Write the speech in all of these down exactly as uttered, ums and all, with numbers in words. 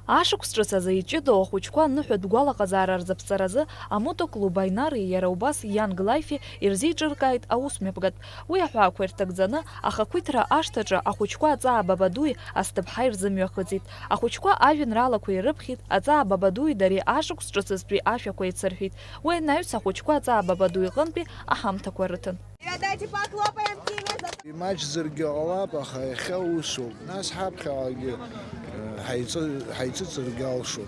Ашықәс ҿыц азы иҷыдоу ахәыҷқәа аныҳәатә гәалаҟазаара рзаԥҵаразы амотоклуб Аинари иара убас Young Life-и ирзеиҿыркааит аусмҩаԥгатә. Уи аҳәаақәа ирҭагӡаны, ахақәиҭра ашҭаҿы ахәыҷқәа аҵаа Бабадуи Асҭыԥҳаи рзымҩахыҵит. Ахәыҷқәа ажәеинраалақәа ирыԥхьеит, аҵаа Бабадуи дареи ашықәс ҿыцызтәи ашәақәа еицырҳәеит. Уи анаҩс ахәыҷқәа аҵаа Бабадуи иҟынтәи аҳамҭақәа рыҭан. Давайте похлопаем Диме за... Имаҷзаргьы ҟалап, аха иахьа усоуп. Нас ҳаԥхьаҟагьы, э, ҳаиҵы-, ҳаиҵыҵыргьы алшоит.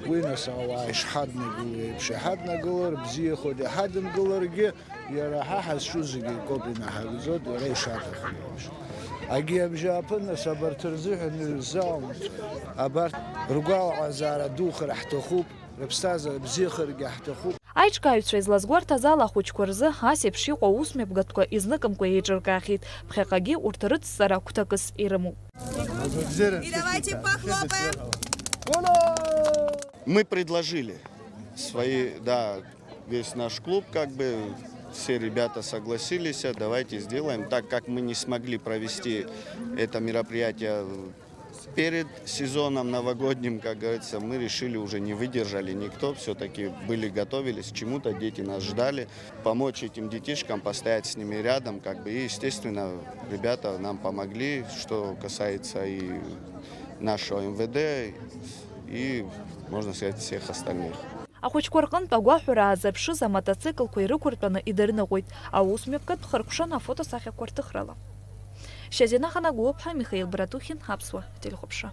Уи нас ауаа ишҳаднагыло еиԥш иҳаднагылар бзиахоит, иҳадымгыларгьы иара ҳа ҳазҿу зегьы акоуп инаҳагӡоит, иара ишаҭаху еиԥш. Агьи абжьааԥын нас абарҭ рзыҳәан ирзаумҵои? Абарҭ ргәалаҟазаара духар ҳҭахуп, рыԥсҭазаара бзиахаргьы ҳҭахуп. Аиҿкааҩцәа излазгәарҭаз ала, ахәыҷқәа рзы ас еиԥш иҟоу аусмҩаԥгатәқәа изныкымкәа еиҿыркаахьеит, ԥхьаҟагьы урҭ рыцҵара гәҭакыс ирымоуп. И давайте похлопаем. Мы предложили свои, да, весь наш клуб, как бы, все ребята согласились, а давайте сделаем, так как мы не смогли провести это мероприятие перед сезоном новогодним, как говорится, мы решили, уже не выдержали никто, всё-таки были, готовились к чему-то, дети нас ждали, помочь этим детишкам, постоять с ними рядом, как бы, и, естественно, ребята нам помогли, что касается и нашего МВД, и, можно сказать, всех остальных. Ахәыҷқәа рҟынтә агәаҳәара аазырԥшыз амотоциклқәа ирықәыртәаны идырныҟәеит, аусмҩаԥгатә хыркәшаны афотосахьақәа рҭыхрала. Шьазина Ханагәыаԥҳа, Михаил Братухин, Аԥсуа телехәаԥшра.